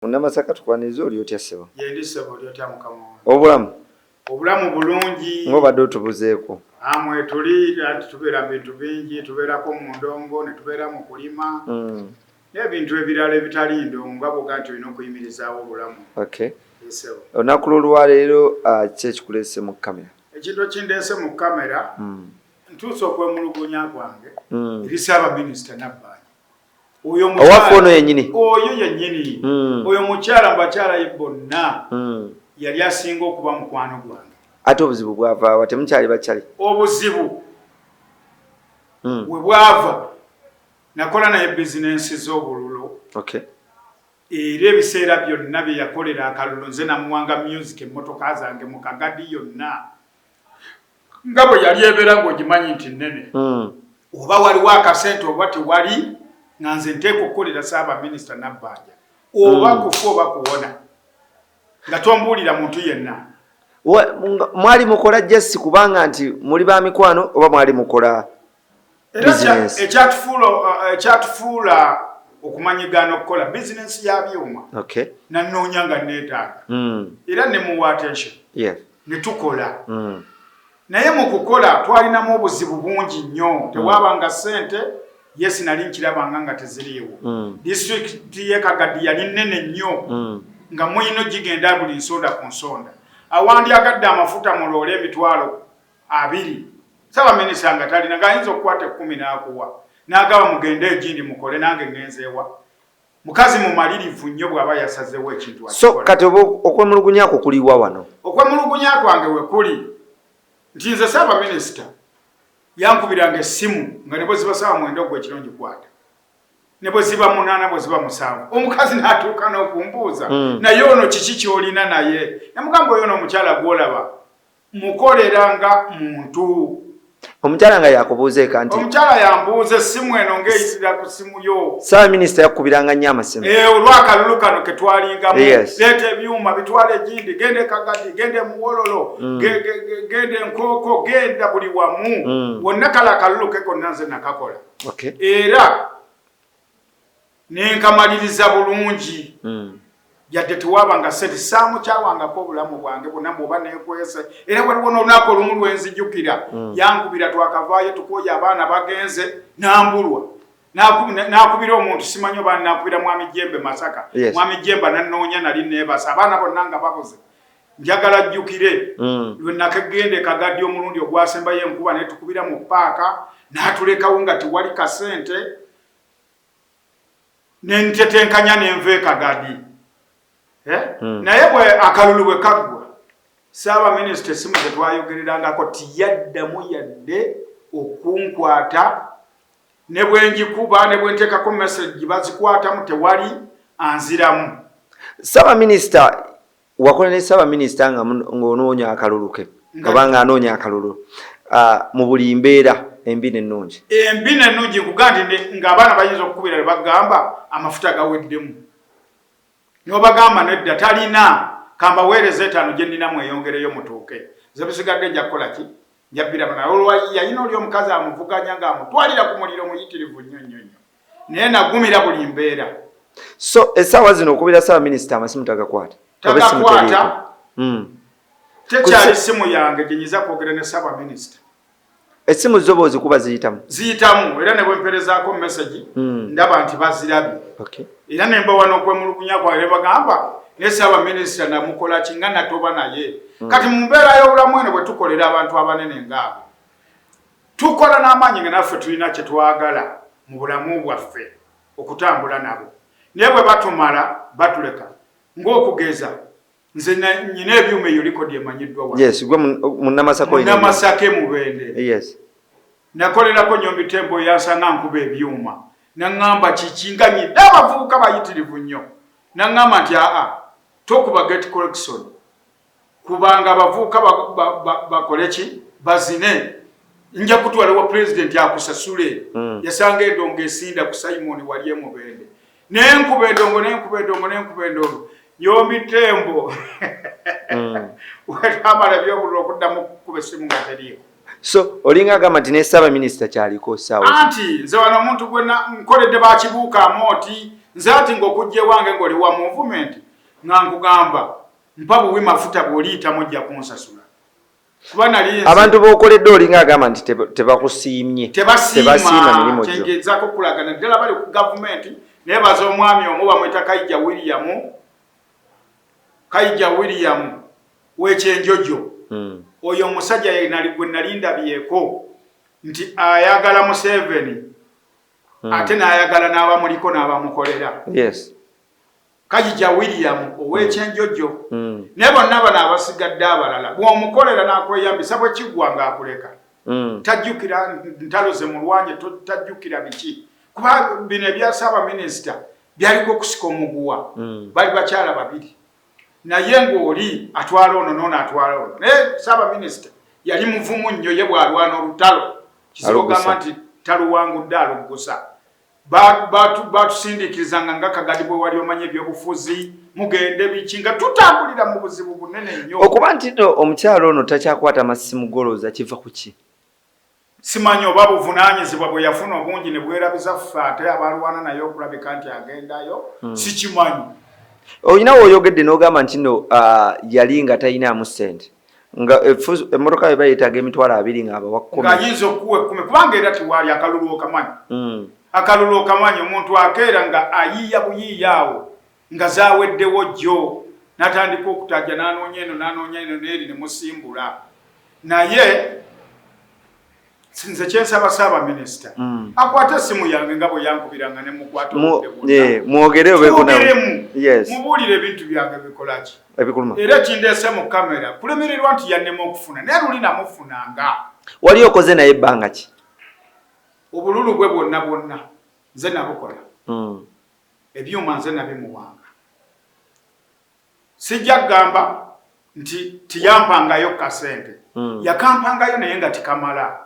Munnamasaka, tukwaniriza. Oli otya, ssebo? Yendi, ssebo. Oli otya, mukama wange? Obulamu? Obulamu bulungi. Ng'obadde otubuzeeko. Amwe tuli anti tubeera mu bintu bingi, tubeerako mu ndongo, ne tubeera mu kulima n'ebintu ebirala ebitali ndongo, nga bwoga nti olina okuyimirizaawo obulamu. Ssebo. Olunaku lw'olwaleero, ki ekikuleese mu kamera? Ekintu ekindeese mu kamera, ntuuse okwemulugunya kwange eri Ssaabaminisita Nabbanja. Oyo Owaffe ono yennyini? Oyo yennyini. Oyo mukyala mu bakyala ye bonna yali asinga okuba mukwano gwange. Ate obuzibu bwavaawa? Temukyali bakyali? Obuzibu we bwava, nakola naye bizinensi z'obululo era ebiseera byonna bye yakolera akalulu, nze namuwanga music, emmotoka zange mu Kagadi yonna nga bwe yali ebeera ng'ogimanyi nti nnene, oba waliwo akasente oba tewali, nga nze nteeka okukolera Ssaabaminisita Nabbanja, oba kufa oba kuwona, nga tombuulira muntu yenna. Mwali mukola just kubanga nti muli ba mikwano, oba mwali mukola Era business? Ekyatufuula okumanyigana okukola bizinensi ya byuma, nanoonya nga neetaaga era ne muwa attention ne tukola. Naye mu kukola twalinamu obuzibu bungi nnyo. Tewaabanga ssente. Yes, nali nkirabanga nga teziriiwo. Disitulikiti y'e Kagadi yali nnene nnyo, nga muyina ogigenda buli nsonda ku nsonda. Awandyagadde amafuta mu loole 20,000, Ssaabaminisita nga talina, ng'ayinza okukwata 10 n'akuwa n'agaba, "Mugende egindi mukole, nange ŋŋenzeewa." Mukazi mumalirivu nnyo, bw'aba yasazeewo ekintu So akikola. Kati oba okwemulugunyako kuliwa wano? Okwemulugunya kwange we kuli nti nze Ssaabaminisita yankubiranga essimu nga ne bwe ziba saawa 9 ogw'ekiro ngikwata, ne bwe ziba 8, bwe ziba 7. Omukazi n'atuuka n'okumbuuza, "Naye ono kiki ky'olina naye?" Namugamba, "Oyo n'omukyala gw'olaba mukolera nga muntu." Omukyala nga yakubuuza eka nti? Omukyala yambuuza, essimu eno ng'eyitira ku ssimu yo. Ssaabaminisita yakukubiranga nnyo amasimu? Eh, olw'akalulu kano ke twalingamu, leeta ebyuma, bitwala egindi, genda e Kagadi, genda emuwololo, genda Enkooko, genda buli wamu. Wonna kale akalulu ke konna nze nakakola era nenkamaliriza bulungi, yadde tewabanga sente. Saamukyawangako obulamu bwange bwonna bwoba nekwese. Era waliwo n'olunaku olumu lwenzijukira, yankubira, twakavaayo tukooye, abaana bagenze, nambulwa. Nakubira omuntu, simanyi oba nakubira Mwami Jembe Masaka. Mwami Jemba nanoonya, nali neebasa, abaana bonna nga babuze. Njagala ajjukire lwe nakagenda e Kagadi omulundi ogwasembayo, enkuba netukubira mu paaka, n'atulekawo nga tewali kasente, nentetenkanya nenva e Kagadi, eh? Naye bwe akalulu bwe kaggwa, Ssaabaminisita essimu zetwayogererangako tiyaddamu yadde okunkwata. Ne bwe njikuba, ne bwe nteekako message bazikwatamu, tewali anziramu. Ssaabaminisita, wakola ne Ssaabaminisita nga ng'onoonya akalulu ke, oba ng'anoonya akalulu, mu buli mbeera embi n'ennungi? Embi n'ennungi. Nkuga nti ng'abaana bayinza okukubira ne bagamba amafuta gaweddemu, n'obagamba, "Nedda, talina, kambaweereza 5 gye nnina, mweyongereyo mutuuke, ze bisigadde nja kukola ki, njabbiraba." Naye olwa yalina oli omukazi amuvuganya ng'amutwalira ku muliro muyitirivu nnyo nnyo nnyo, naye nagumira buli mbeera. So essaawa zino okubira Ssaabaminisita amasimu tagakwata? Oba essimu Tagakwata. teriiko? Tekyali simu yange gye nyiza kwogera ne Ssaabaminisita. Essimu zo bw'ozikuba ziyitamu? Ziyitamu, era ne bwemperezaako message ndaba nti bazirabye. Era ne mbawa n'okwemulugunya kwange, ne bagamba ne Ssaabaminisita namukola ki nga natoba naye. Kati mu mbeera y'obulamu eno bwe tukolera abantu abanene ngaabo, tukola n'amaanyi nga naffe tulina kye twagala mu bulamu bwaffe okutambula nabo, naye bwe batumala batuleka. Ng'okugeza nze nyina ebyuma, eyo likodi emanyiddwa wano. Yes, gwe Munnamasaka olina ebyuma. Munnamasaka e Mubende. Nakolerako Nyombi Tembo, yansanga nkuba ebyuma, naŋŋamba, "Kiki?" Nga nyidde abavubuka bayitirivu nnyo. Naŋŋamba nti, "Aa, tokuba gate collection, kubanga abavubuka bakole ki, bazine, nja kutwala wa pulezidenti akusasule." Yasanga endongo esinda ku Simon wali e Mubende, nenkuba endongo, nenkuba endongo, nenkuba endongo. Nyombi Tembo wetwamala ebyobululu, okuddamu okukuba essimu nga teriiko. So olinga agamba nti ne Ssaabaminisita kyaliko saawa zino. Anti nze wano omuntu gwe nkoledde bakibuuka amooti. Nze ati ng'okujja ewange ng'oli wa movement nga nkugamba mpa buwi mafuta, bw'oliyitamu ojja kunsasula, kuba nali Abantu b'okoledde olinga agamba nti tebakusiimye. Tebasiima mirimu gyo. Kyengezaako okulagana ddala bali ku gavumenti. Naye baza omwami omu bamwita Kaija William, Kaija William w'ekyenjojo. Oyo omusajja gwe nali ndabyeko nti ayagala Museveni, ate n'ayagala n'abamuliko n'abamukolera. Kayija William ow'ekyenjojo. Naye bonna bano abasigadde abalala, bw'omukolera n'akweyambisa, bwe kiggwa ng'akuleka. Tajjukira ntalo ze mulwanye, tajjukira biki, kuba bino ebya ssaabaminisita byaliko okusika omuguwa. Bali bakyala babiri, naye ng'oli atwala ono n'ono atwala ono, naye ssaabaminisita yali muvumu nnyo. Ye bw'alwana olutalo, kizibu ogamba nti taluwangudde, aluggusa. Batusindiikirizanga nga Kagadi bwe wali omanyi ebyobufuzi, mugende biki, nga tutambulira mu buzibu bunene nnyo. Okuba nti no omukyalo ono takyakwata masimu, golooza kiva ku ki? Simanyi oba buvunaanyizibwa bwe yafuna obungi ne bwerabiza ffe ate abalwana naye okulabika nti agendayo. Sikimanyi. Olina woyogedde n'ogamba nti no yali nga talinaamu ssente, nga emmotoka bwe bayetaaga 20,000 ng'abawa 10. Ng'ayinza okuwa 10, kubanga era tiwaali akalulu okamanyi. Akalulu okamanyi, omuntu akeera nga ayiiya buyiiya awo nga zaweddewo jjo, n'atandika okutajja, n'anoonya eno, n'anoonya eno n'eri, ne musimbula. Naye nze kyensaba saabaminisita, akwate essimu yange nga bwe yankubiranga ne mukwata. Mwogere. Twogeremu, mubuulire ebintu byange bikolaki. Ebikuluma. Era kindeese mu kamera kulemererwa nti yannema okufuna, naye luli namufunanga. Wali okoze naye ebbanga ki? Obululu bwe bwonna bwonna nze nabukola. Ebyuma nze nabimuwanga. Sijja kugamba nti tiyampangayo kasente. Yakampangayo, naye nga tikamala.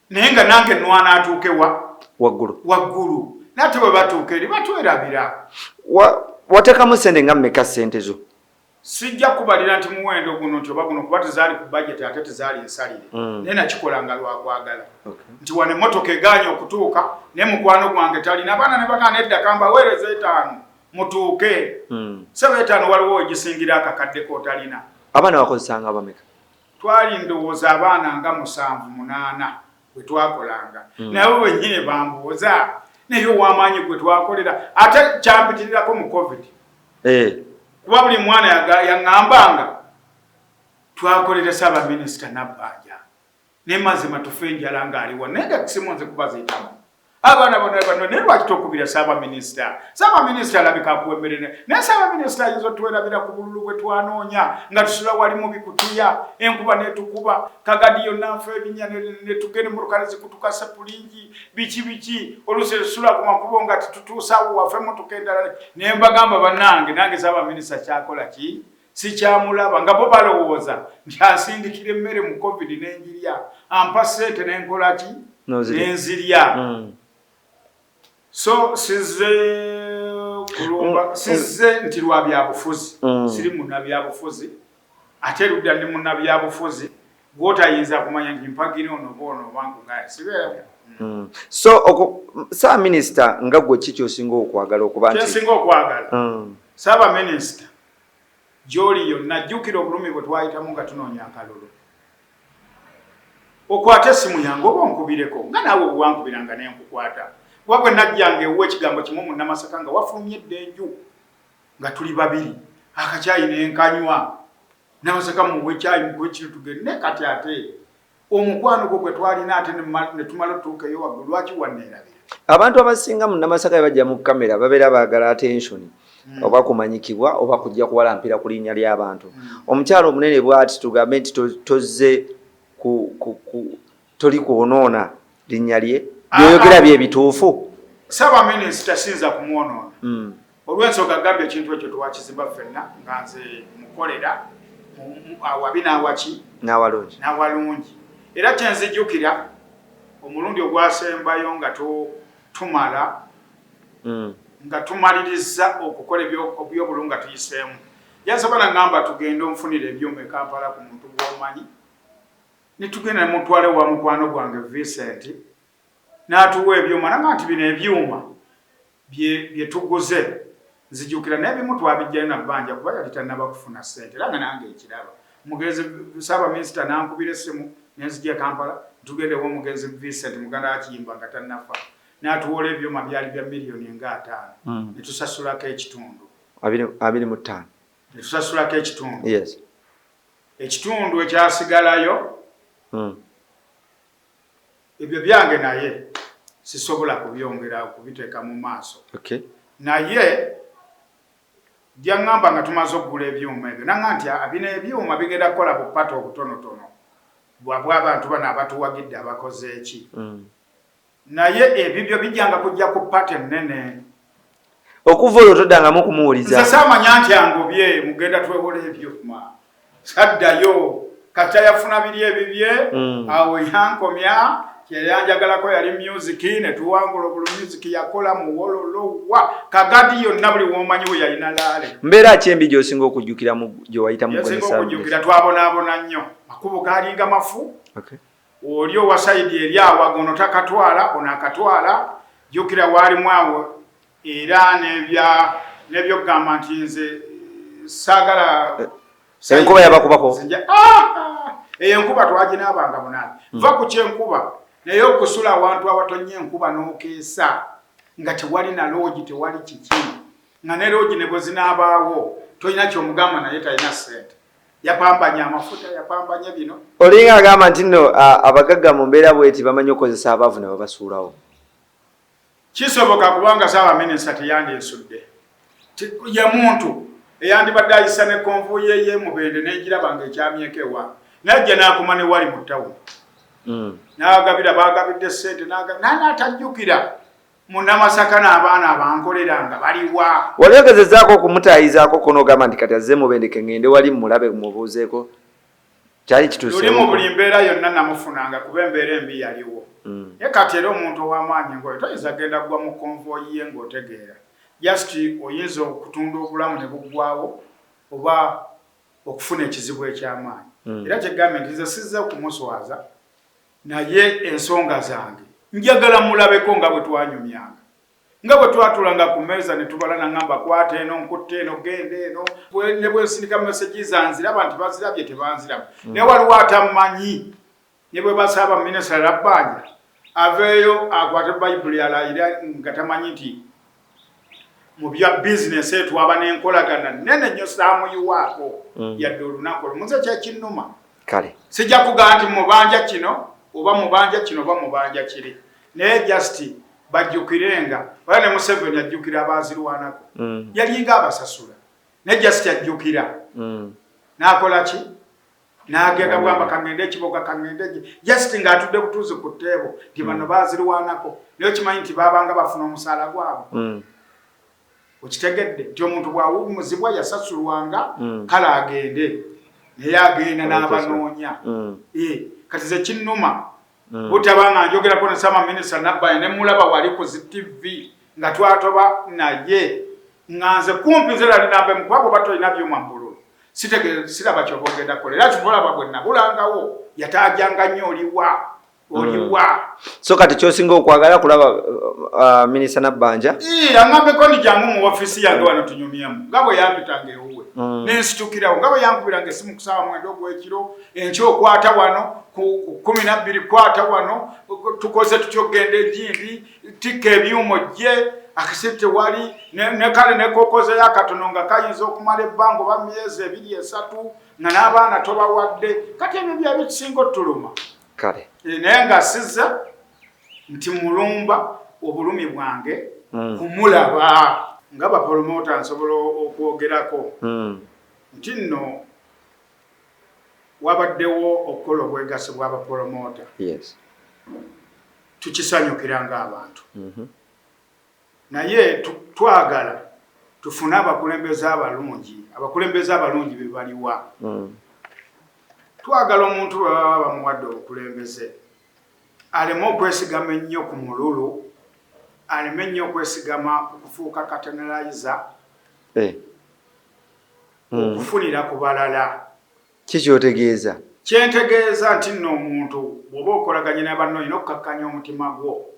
Naye nga nange nwana atuuke wa waggulu. Waggulu, nate bwe batuuka eri batwerabira. Wateekamu sente nga mmeka, sente zo? Sijja kubalira nti muwendo guno nti oba guno, kuba tezaali ku budget ate tezaali nsalire. Naye nakikolanga lwakwagala nti wano emmotoka egaanye okutuuka, naye mukwano gwange talina, abaana ne bagana nedda, kambaweereza 5 mutuuke. Sebe 5 waliwo wegisingira akakadde k'otalina. Abaana bakozesanga bameka? Twali ndowooza abaana nga musanvu, munaana bwe twakolanga. Naye bo bennyini bambuuza, naye ow'amaanyi gwe twakolera ate kyampitirirako mu COVID, kuba buli mwana yaŋŋambanga twakolera saabaminisita Nabbanja, naye mazima tufe enjala ng'aliwo, naye nga simu nze kuba ziyitamu abaana bonna bano. Naye lwaki tokubira saabaminisita? Saabaminisita alabika akuwa emmere, naye saabaminisita ayinza otwerabira ku bululu bwe twanoonya nga tusula wali mu bikutiya, enkuba netukuba Kagadi yonna, nfa ebinnya, netugenda emmotoka nezikutuka sepulingi, biki biki, oluusi tusula ku makubo nga tetutuusaawo waffe emmotoka endala. Naye mbagamba, bannange, nange saabaminisita kyakola ki sikyamulaba, nga bo balowooza nti asindikira emmere mu COVID n'enjirya, ampa ssente nenkola ki nenzirya. So sizze kulumba, sizze nti lwa byabufuzi. Siri munnabyabufuzi, ate ludda ndi munnabyabufuzi gwotayinza kumanya nti mpagira ono oba ono oba nkugaya, sibeera. So saaminisita, nga gwe ki kyosinga okwagala okuba nti Kyensinga okwagala, saabaminisita, gy'oli yonna, jjukira obulumi bwe twayitamu nga tunoonya akalulu. Okwate essimu yange oba onkubireko nga naawe bwe wankubiranga nenkukwata, kuba bwe najjanga ewuwa ekigambo kimu, Munnamasaka, nga wafulumye edda enju nga tuli babiri, akacyayi nenkanywa, Namasaka muwe kyayi, mukuwe kino, tugende. Naye kati ate omukwano gwo gwe twalina, ate ne tumala otuuka eyo waggulu, lwaki wanneerabira? Abantu abasinga Munnamasaka bajja mu kamera babeera baagala attention, oba kumanyikibwa, oba kujja kuwalampira ku linnya ly'abantu. Omukyalo omunene bwati, tugambe nti tozze toli kwonoona linnya lye? Byoyogera bye bituufu? Saabaminisita siyinza kumwonoona, olw'ensonga agambye ekintu ekyo twakizimba ffenna, nga nze mukolera awabi n'awaki. N'awalungi. N'awalungi. Era kyenzijukira omulundi ogwasembayo nga tumala nga tumaliriza okukola ebyobulungi nga tuyiseemu, yansaba nagamba tugende onfunire ebyuma e Kampala ku muntu gw'omanyi, netugenda nemutwale wa mukwano gwange Vincent, n'atuwa ebyuma, nanga nti bino ebyuma. Bye tuguze nzijukira naye bimu twabijjayo na bbanja kuba yali tannaba kufuna ssente era nga nange ekiraba. Omugenzi Ssaabaminisita n'ankubira essimu ne nzija e Kampala tugende ew'omugenzi Vincent muganda wa Kiyimba nga tannafa n'atuwola ebyuma byali bya miliyoni nga 50 ne tusasulako ekitundu. 25. Ne tusasulako ekitundu. Ekitundu ekyasigalayo ebyo byange naye sisobola kubyongera kubiteeka mu maaso. Naye byaŋŋamba nga tumaze okugula ebyuma ebyo naŋŋa nti bino ebyuma bigenda kukola bupata obutonotono bw'abantu bano abatuwagidde abakoze eki. Naye ebibyo bijjanga kujja ku pata ennene. Okuva olwo toddangamu kumuwuliza? Nze saamanya nti angobye mugenda twewola ebyuma saddayo kasita yafuna biri ebibye awo yankomya kyeyanjagalako yali music ne tuwangula obulu music yakola muwololowa kagadi yonna buli womanyi we yalina laale. Mbeera ki embi gy'osinga okujjukira gye wayita mu Gyosinga okujjukira twabonaabona nnyo makubo gaalinga mafu. Oli owa sayidi eri awaga ono takatwala ono akatwala jjukira waalimu awo era n'ebyokugamba nti nze saagala enkuba yabakubako. Eyo enkuba twaginaabanga bunaabi va ku kyenkuba naye okusula awantu awatonnya enkuba n'okeesa nga tewali na loogi tewali kiki nga ne loogi ne bwe zinaabaawo tolina ky'omugamba naye talina ssente yapambanya amafuta yapambanya bino. Olinga agamba nti nno abagagga mu mbeera bweti bamanyi okukozesa abaavu ne babasuulawo. Kisoboka kubanga Ssaabaminisita teyandinsudde ye muntu eyandibadde ayisa ne konvuye ye Mubende n'egiraba ng'ekyamyeko ewange najja n'akoma ne wali mu ttawuni n'agabira baagabidde ssente n'atajjukira Munnamasaka n'abaana abankolera nga baliwa. Wali ogezezzaako okumutaayizaako ko n'ogamba nti kati azze Mubende ke ŋŋende wali mmulabe mmubuuzeeko kyali kituuseewo? Luli mu buli mbeera yonna namufunanga kuba embeera embi yaliwo. Naye kati era omuntu ow'amaanyi ng'oyo toyinza kugenda kugwa mu konvoyi ye ng'otegeera. Just oyinza okutunda obulamu ne buggwaawo oba okufuna ekizibu eky'amaanyi. Era kye gambye nti nze sizze kumuswaza naye ensonga zange njagala mulabeko nga bwe twanyumyanga. Nga bwe twatuulanga ku mmeeza ne tubala n'aŋŋamba kwata eno, nkutte eno, genda eno. Ne bwe nsindika mesegi zanziraba nti bazirabye tebanziraba. Naye waliwo atammanyi ne bwe basaba minisita Nabbanja aveeyo akwate Bayibuli alayire nga tamanyi nti mu bya bizinesi eyo twaba n'enkolagana nnene nnyo saamuyiwaako yadde olunaku olumu. Nze kyekinnuma. Kale. Sijja kugamba nti mubanja kino oba mubanja kino oba mubanja kiri naye just bajjukirenga oba ne Museveni ajjukira abaazirwanako yalinga abasasula naye just ajjukira n'akola ki n'agenda bwamba kangende ekiboga kangende just ng'atudde butuuzi ku tteebo nti bano baazirwanako naye okimanyi nti baabanga bafuna omusaala gwabwe. Okitegedde nti omuntu bw'awummuzibwa yasasulwanga kale agende naye agenda n'abanoonya. Kati ze kinnuma butaba nga njogerako ne Ssaabaminisita Nabbanja ne mulaba wali ku zi TV nga twatoba naye nga nze kumpi nze nali namba emu kuba bw'oba tolina byuma mu bululu siraba ky'oba ogenda kukola era kyova olaba bwe nabulangawo yataajanga nnyo oliwa oliwa. So kati ky'osinga okwagala kulaba Minisita Nabbanja? Aŋŋambeko nti jangu mu ofiisi yange wano tunyumyemu nga bwe yampitanga ewuwe ne nsitukirawo nga bwe yankubiranga essimu ku ssaawa 9 ogw'ekiro enkya okwata wano ku 12 kwata wano tukoze tutya okugenda egindi tikka ebyuma ojje akasente tewali ne kale ne kokozeyo akatono nga kayinza okumala ebbanga oba myezi 2 3 nga n'abaana tobawadde kati ebyo bye bikisinga otuluma. Kale. Naye nga sizza nti mulumba obulumi bwange kumulaba nga bapromota nsobola okwogerako nti nno wabaddewo okukola obwegassi bw'abapromota. Tukisanyukira ng'abantu. Naye twagala tufune abakulembeze abalungi. Abakulembeze abalungi be baliwa. Twagala omuntu bwe baba bamuwadde obukulembeze aleme okwesigama ennyo ku mululu, aleme ennyo okwesigama ku kufuuka katanalizer, okufunira ku balala. Ki ky'otegeeza? Kye ntegeeza nti nno omuntu bw'oba okolaganye ne banno olina okukakkanya omutima gwo.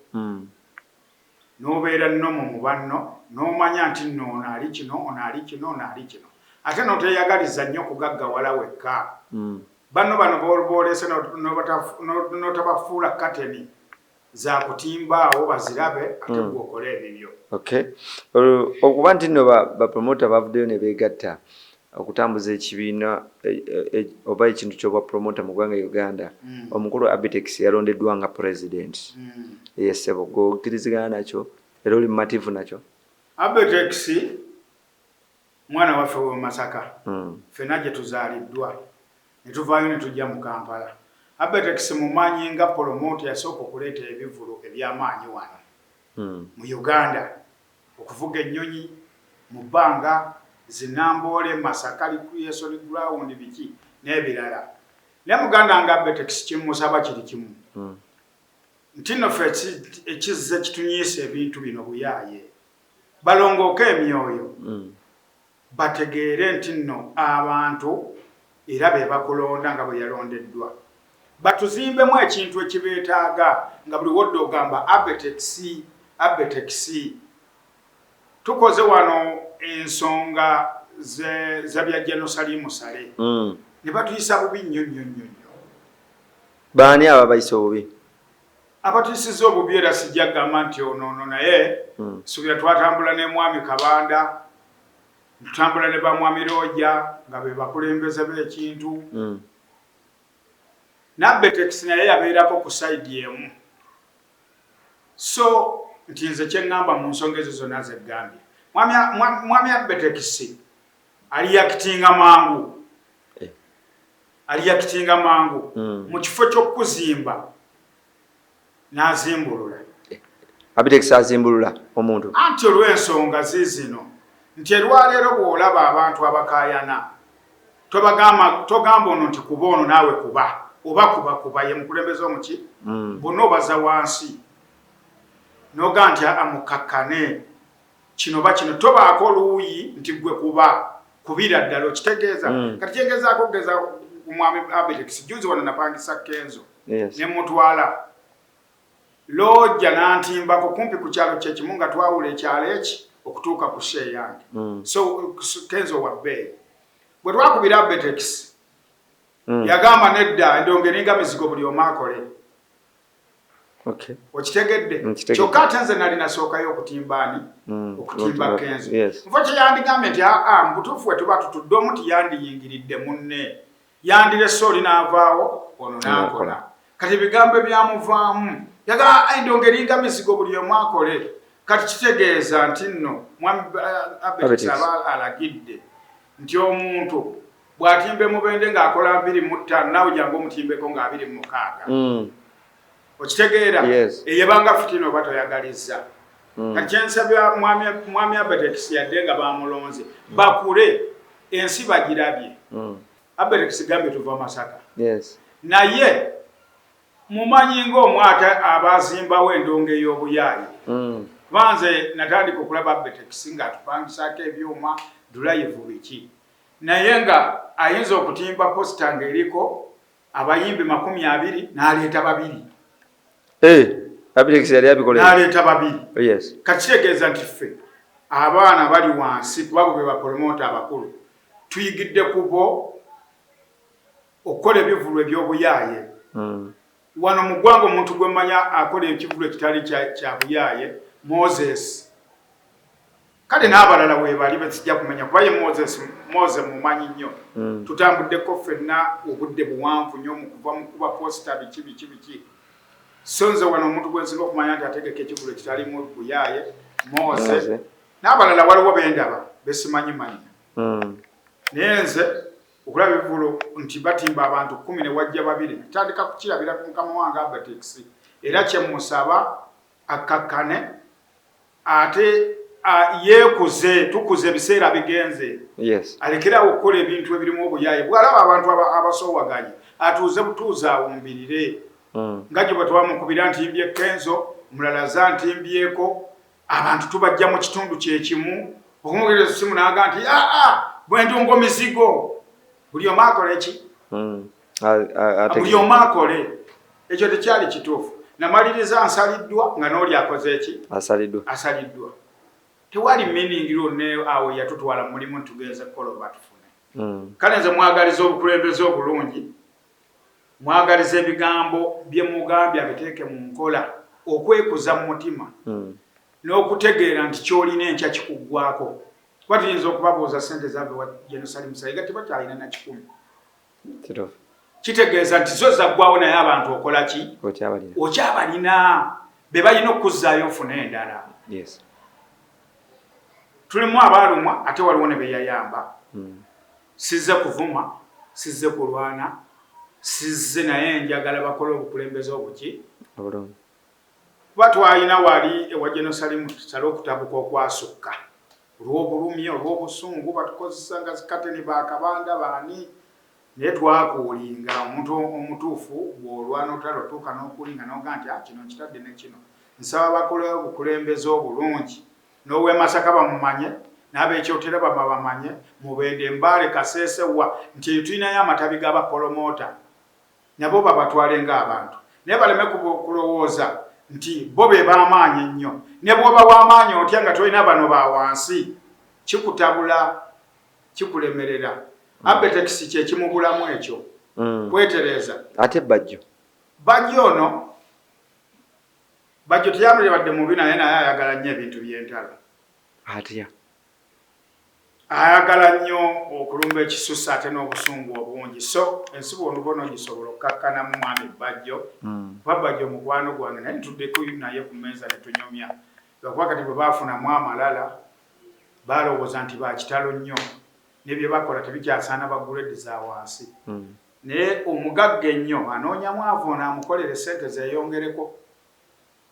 N'obeera nnomo mu banno, n'omanya nti nno ono ali kino, ono ali kino, ono ali kino, ate n'oteeyagaliza nnyo kugaggawala wekka. Banno bano b'oleese n'otabafuula kateni za kutimba awo bazirabe, ate gwe okole ebibyo. Okay, okuba nti nno bapromota bavuddeyo ne beegatta okutambuza ekibiina oba ekintu ky'obwa promota mu ggwanga Uganda, omukulu Abitex yalondeddwa nga president. Yesebo, gweokkirizigana nakyo era oli mumativu nakyo? Abitex mwana waffe w'e Masaka. Ffenna gye tuzaaliddwa ne tuvaayo ne tujja mu Kampala. Abitex mumanyi nga promoter yasooka okuleeta ebivvulu eby'amaanyi wano mu Uganda, okuvuga ennyonyi mu bbanga, zinamboole, Masaka Recreation Ground, biki n'ebirala. Naye muganda nga Abitex, kimusaba kiri kimu, nti nno ffe ekizze kitunyiisa ebintu bino buyaaye. Balongooke emyoyo, bategeere nti nno abantu era be bakulonda nga bwe yalondeddwa. Batuzimbemu ekintu ekibeetaaga nga buli wodde ogamba Abitex, Abitex. Tukoze wano ensonga za bya General Salim Saleh, ne batuyisa bubi nnyo nnyo nnyo nnyo. Baani abo abayisa obubi? Abatuyisiza obubi era sijja kugamba nti ono ono, naye suubira twatambula ne Mwami Kabanda, tutambula ne bamwami Roja nga be bakulembeze b'ekintu. N'Abitex naye yabeerako ku side emu. So nti nze kyeŋŋamba mu nsonga ezo zonna zeggambye, Mwami Abitex aliyakitinga mangu, aliyakitinga mangu mu kifo ky'okuzimba n'azimbulula. Abitex azimbulula omuntu? Anti olw'ensonga ziizino nti erwaleero bw'olaba abantu abakaayana, togamba ono nti kuba ono naawe kuba, oba kuba kuba ye mukulembeze omuki, bonna obaza wansi noga nti amukakkane kino ba kino, tobaako oluuyi nti gwe kuba kubira ddala, okitegeeza? Kati kyengezaako okugeza ku Mwami Abitex, juzi wano napangisa Kenzo ne mutwala looja n'antimbako kumpi ku kyalo kyekimu nga twawula ekyalo eki okutuuka ku show yange. So Kenzo wa bbeeyi. Bwe twakubira Abitex, yagamba nedda, endongo eringa mizigo, buli omu akole. Okitegedde? Kyokka ate nze nali nasookayo okutimba ani, okutimba Kenzo. Nfo kyeyandigambye nti aa, mu butuufu we tuba tutudde omu tiyandiyingiridde munne, yandirese oli n'avaawo ono n'akola. Kati ebigambo ebyamuvaamu yagaa endongo eringa mizigo, buli omu akole. Kati kitegeeza nti nno Mwami Abitex aba alagidde nti omuntu bw'atimba emubende ng'akola 25, naawe jangu omutimbeko nga 26. Okitegeera? Eyebanga fitina oba toyagalizza. Kati kyensabya Mwami Abitex, yadde nga bamulonze, bakule ensi bagirabye. Abitex gambye tuva Masaka, naye mumanyi ng'omwate abazimbawo endongo ey'obuyaaye. Kuba nze natandika okulaba Abitex ng'atupangisaako ebyuma, drive, biki, naye nga ayinza okutimba poster ng'eriko abayimbi 20 n'aleeta babiri. Abitex yali abikola? N'aleeta babiri. Kati kitegeeza nti ffe abaana bali wansi, kuba bo be bapromota abakulu, tuyigidde ku bo okukola ebivulu eby'obuyaaye. Wano mu ggwanga omuntu gwe mmanya akola ekivulu ekitali kya buyaaye, Moses. Kale n'abalala weebali besijja kumanya, kuba ye Moses Mose mumanyi nnyo. Tutambuddeko ffenna obudde buwanvu nnyo mu kuva mu kuba poster, biki biki biki. So nze wano omuntu gwe nsinga okumanya nti ategeka ekivulu ekitalimu buyaaye, Mose. N'abalala waliwo bendaba besimanyi mannya. Naye nze okulaba ebivulu nti batimba abantu 10 ne wajja babiri, ntandika kukirabira ku mukama wange Abitex. Era kyemusaba akkakkane ate yeekuze, tukuze, ebiseera bigenze. Alekerawo okukola ebintu ebirimu obuyaaye. Bw'alaba abantu abasoowaganye, atuuze butuuze awumbirire. Nga gye bwe twamukubira nti mbye Kenzo, omulala za nti mbyeko, abantu tubajja mu kitundu kyekimu, okumugereza simu n'aga nti aa, bwendongo mizigo, buli omu akole ki? Buli omu akole. Ekyo tekyali kituufu. Namaliriza nsaliddwa nga n'oli akoze eki? Asaliddwa. Asaliddwa. Tewali meaning lwonna awo yatutwala mu mulimu ntugenze kukola oba tufune. Kale nze mwagaliza obukulembeze obulungi, mwagaliza ebigambo bye mugambye abiteeke mu nkola, okwekuza mu mutima n'okutegeera nti ky'olina enkya kikuggwako. Kuba tuyinza okubabuuza ssente zava wa Gen Salim Saleh, tebakyalina na 100. Kitegeeza nti zo zaggwawo, naye abantu okola ki? Okyabalina, be balina okuzzaayo ofune endala. Tulimu abaalumwa, ate waliwo ne beyayamba. Sizze kuvuma, sizze kulwana, sizze, naye njagala bakole obukulembeze obuki? Kuba twalina wali ewa Gen Salim Saleh okutabuka okwasukka olw'obulumi, olw'obusungu, batukozesa nga zikateni, bakabanda baani, naye twakuulinga. Omuntu omutuufu bw'olwana olutalo otuuka n'okulinga n'oga nti, ah, kino nkitadde ne kino. Nsaba bakole obukulembeze obulungi, n'ow'e Masaka bamumanye, n'abekyotera bamabamanye, Mubende, Mbaale, Kaseese, wa nti eyo tulinayo amatabi g'abapromoter, nabo babatwale ng'abantu, naye baleme kulowooza nti bo be b'amaanyi ennyo. Ne bw'oba w'amaanyi otya nga tolina bano ba wansi, kikutabula, kikulemerera. Abetex kyekimubulamu ekyo, kwetereeza. Ate Bajjo? Bajjo ono, Bajjo teyamulibadde mubi, naye ayagala nnyo ebintu by'entalo. Atya? Ayagala nnyo okulumba ekisusa, ate n'obusungu obungi. So ensi bw'onuba onogisobola okukakkanamu mwami Bajjo, kuba Bajjo mukwano gwange, naye ntuddeko naye ku mmeeza ne tunyumya, lwakuba kati bwe baafunamu amalala balowooza nti bakitalo nnyo, ne bye bakola tebikyasaana ba grade za wansi. Naye omugagga ennyo anoonya mwavu ono amukolere sente zeeyongereko.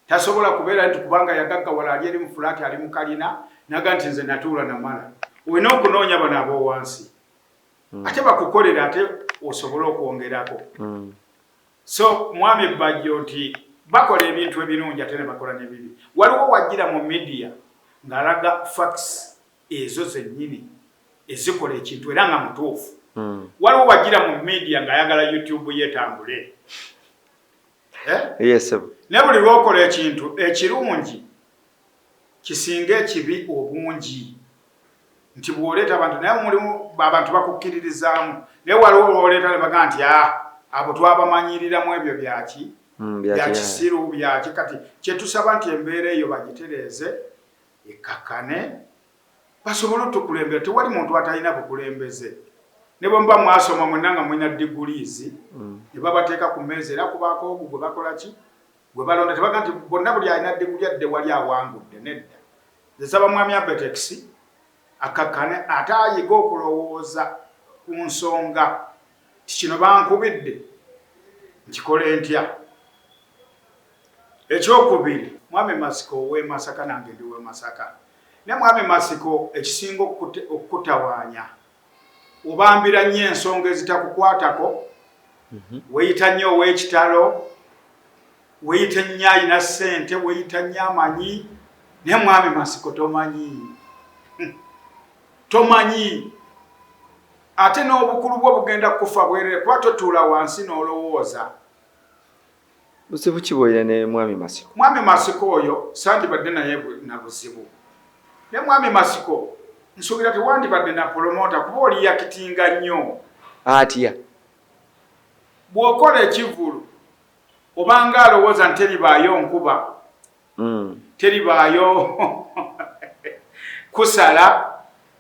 Tasobola kubeera nti kubanga yagaggawala, ali eri mu fulaati, ali mu kalina, naga nti nze natuula namala. Olina okunoonya bano ab'owansi, ate bakukolera, ate osobole okwongerako. So mwami Bajjo, nti bakola ebintu ebirungi ate ne bakola n'ebibi. Waliwo wajjira mu media ng'alaga facts ezo zennyini ezikola ekintu era nga mutuufu. Waliwo wajjira mu media ng'ayagala YouTube yeetambule. Eh? Yes. Naye buli lwokola ekintu ekirungi kisinga ekibi obungi, nti bw'oleeta abantu, naye mulimu abantu bakukkiririzaamu, naye waliwo lwoleeta ne bagaa nti, ah, abo twabamanyiriramu ebyo byaki? Bya kisiru, byaki. Kati kyetusaba nti embeera eyo bagitereeze, ekkakkane, basobole otukulembera. Tewali muntu atalina bukulembeze. Ne bwe muba mwasoma mwenna nga mulina degrees, ne babateeka ku mmeeza, era kubaako ogwo gwe bakola ki? Gwe balonda. Tebaga nti bonna buli alina diguli adde wali awangudde, nedda. Nze nsaba mwami Abetex akakkane, ate ayige okulowooza ku nsonga ti kino bankubidde, nkikole ntya? Ekyokubiri, mwami Masiko ow'e Masaka, nange ndi w'e Masaka, ne mwami Masiko, ekisinga okukutawaanya, obambira nnyo ensonga ezitakukwatako. Weeyita nnyo ow'ekitalo, weeyita nnyo alina ssente, weeyita nnyo amanyi, naye mwami Masiko tomanyi, tomanyi, ate n'obukulu bwo bugenda kufa bwerere, kuba totuula wansi n'olowooza. Buzibu ki bwolina ne mwami Masiko? Mwami Masiko oyo sandibadde naye na buzibu, ne mwami Masiko nsuubira tewandibadde na promoter, kuba oli yakitinga nnyo. Atya? Bw'okola ekivvulu obanga alowooza nti teribaayo nkuba, teribaayo kusala,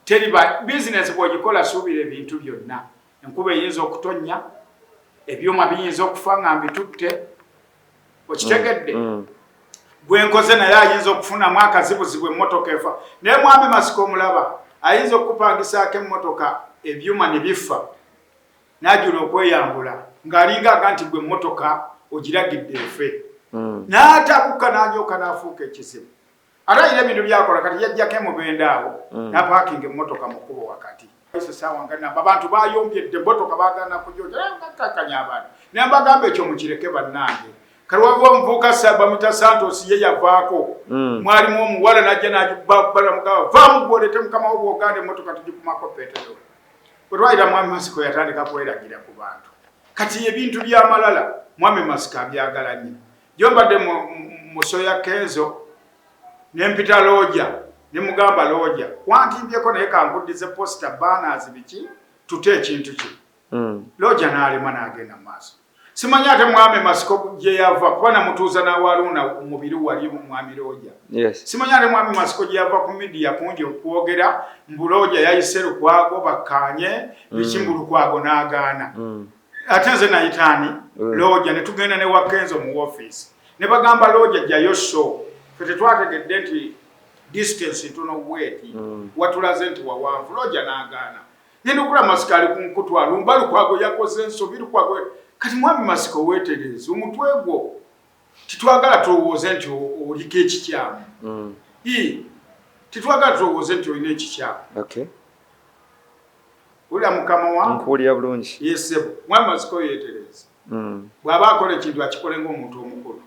teriba bizinesi. Bw'ogikola suubira ebintu byonna: enkuba eyinza okutonnya, ebyuma biyinza okufa nga mbitutte, okitegedde? Gwenkoze naye ayinza okufunamu akazibuzibu, emmotoka efa. Naye mwami Masiko omulaba ayinza okukupangisaako emmotoka, ebyuma ne bifa, n'ajula okweyambula ng'alinga aga nti gwe emmotoka ogiragidde efe. N'atabuka, n'anyoka, n'afuuka ekizibu. Ate alina ebintu byakola. Kati yajjako emubende awo, n'apaakinga emmotoka mu kkubo wakati esaawa nga namba, abantu bayombyedde, emmotoka bagana kujojakakanya abantu. Naye mbagamba ekyo mukireke bannange. Kati wava omuvubuka bamuyita Santos, ye yavaako. Mwalimu omuwala najja nagibamugamba, vaamu gwolete mukama wo, bwoganda emmotoka tugikumako peteroli. Bwe twayita mwami Masiko yatandika kweragira ku bantu. Kati ebintu by'amalala mwami Masiko abyagala nnyo. Gyombadde musoya Kenzo nempita looja nemugamba, "Looja, wantimbyeko, naye kankuddize poster, banners, biki, tute ekintu kino." Looja n'alema n'agenda mu maaso. Simanyi ate mwami Masiko gye yava, kuba namutuuza n'awaluuna mubiri wali mwami Looja. Simanyi ate mwami Masiko gye yava ku media kungi okwogera mbu Looja yayise Lukwago bakkaanye biki, mbu Lukwago n'agaana. Ate nze nayitaani Looja ne tugenda ne Wakenzo mu office ne bagamba Looja jjayo show. Fe tetwategedde nti distance ntono bweti, watulaze nti wawanvu. Looja n'agaana. Ngenda okula Masiko ali ku nkutu alumba Lukwago, yakoze ensobi Lukwago. Kati mwami Masiko, weetereeze omutwe gwo, titwagala tulowooze nti oliko ekikyamu. Titwagala tulowooze nti olina ekikyamu. Wulira mukama wange. Nkuwulira bulungi. Yesebo, mwami Masiko yeetereeze. Bw'aba akola ekintu akikole ng'omuntu omukulu.